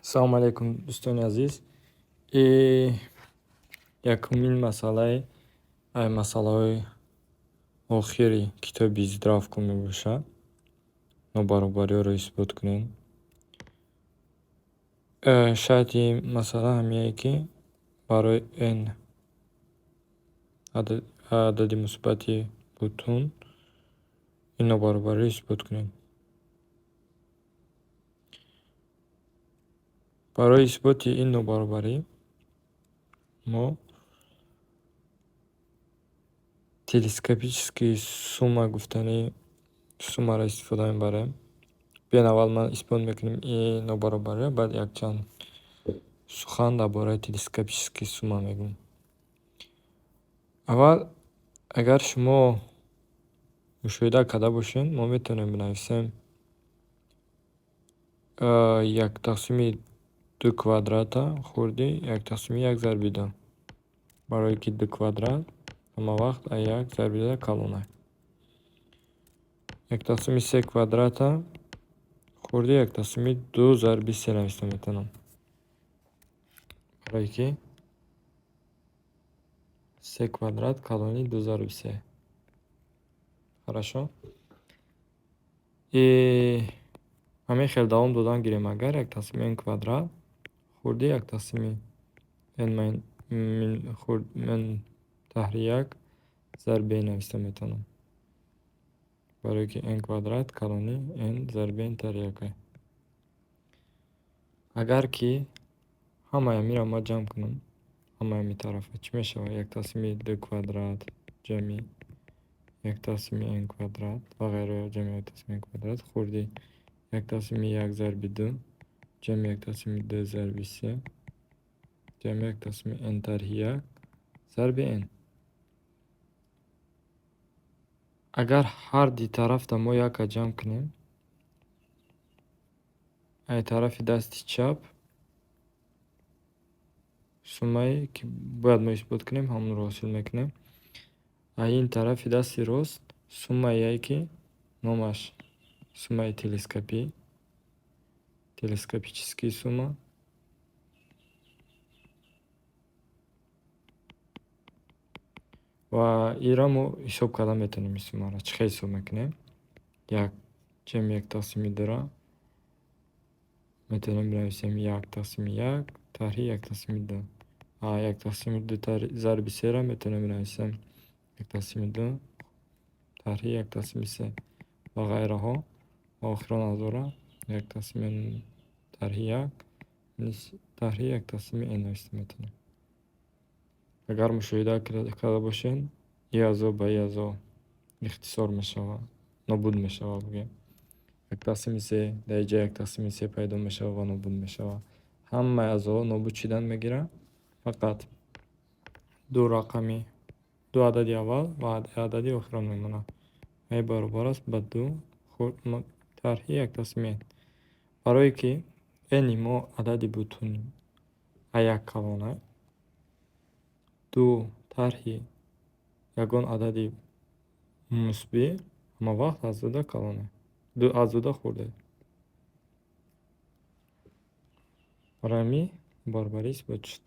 Салому алайкум, дӯстони азиз. Якумин масъалаи ай масъалаҳои охири китоби Здравко мебошад. Нобаробариҳоро исбот кунем. Шарти масъала ҳамине, ки барои n адади мусбати бутун ин нобаробариро исбот кунем. Барои исботи ин нобаробарӣ мо телескопический сумма гуфтани суммаро истифода мебарем. Биён, аввал ман исбот мекунем ин нобаробариро, баъд якчанд сухан дар бораи телескопический сумма мегӯем. Аввал, агар шумо мушоҳида карда бошед, мо метавонем бинависем як тақсими ду квадрата хурди як тақсими як зарби ду. Барое ки ду квадрат ҳама вақт а як зарби ду калон аст. Як тақсими се квадрата хурди як тақсими ду зарби се нависта метавонам. Барое ки се квадрат калони ду зарби се. Хорошо? И ҳамин хел давом додан гирем, агар як тақсими n квадрат хурди як тақсими n n таҳри як зарби n нависта метавонам. Барое ки n квадрат калони n зарби n таҳри як аст. Агар ки ҳамаи ҳаминро ман ҷамъ кунам, ҳамаи ҳамин тарафа чӣ мешавад? Як тақсими ду квадрат ҷамъи як тақсими n квадрат ва ғайра ҷамъи як тақсими n квадрат хурди як тақсими як зарби ду ҷамъи як тақсими ду зарби се ҷамъи як тақсими n тарҳи як зарби n. Агар ҳар ди тарафта мо якка ҷамъ кунем, ай тарафи дасти чап суммае, ки бояд мо исбот кунем, ҳамонро ҳосил мекунем. А ин тарафи дасти рост суммае, ки номаш суммаи телескопӣ, телескопический сумма, ва инро мо ҳисоб карда метавонем. Ин суммаро чӣ хел ҳисоб мекунем? Як ҷамъи як тақсими дура метавонем бинависем як тақсими як тарҳи як тақсими ду. А як тақсими ду зарби сера метавонем бинависем як тақсими ду тарҳи як тақсими се ва ғайраҳо ва охирон азора як тақсими тарҳи як тарҳи як тақсими n нависта метавонем. Агар мушоҳида карда бошед, и аъзо ба и аъзо ихтисор мешавад, нобуд мешавад, бигӯем. Як тақсими се дар инҷа як тақсими се пайдо мешавад ва нобуд мешавад. Ҳамаи аъзоҳо нобуд шидан мегиранд, фақат ду рақами ду адади аввал ва адади охирон мемонад. Ва ин баробар аст ба ду тарҳи як тақсими n. Барое ки n-и мо адади бутун а як калон аст, ду тарҳи ягон адади мусбӣ ҳама вақт аз дуда калон аст. Ду аз дуда хурд аст. Барои ҳамин баробарӣ исбот шуд.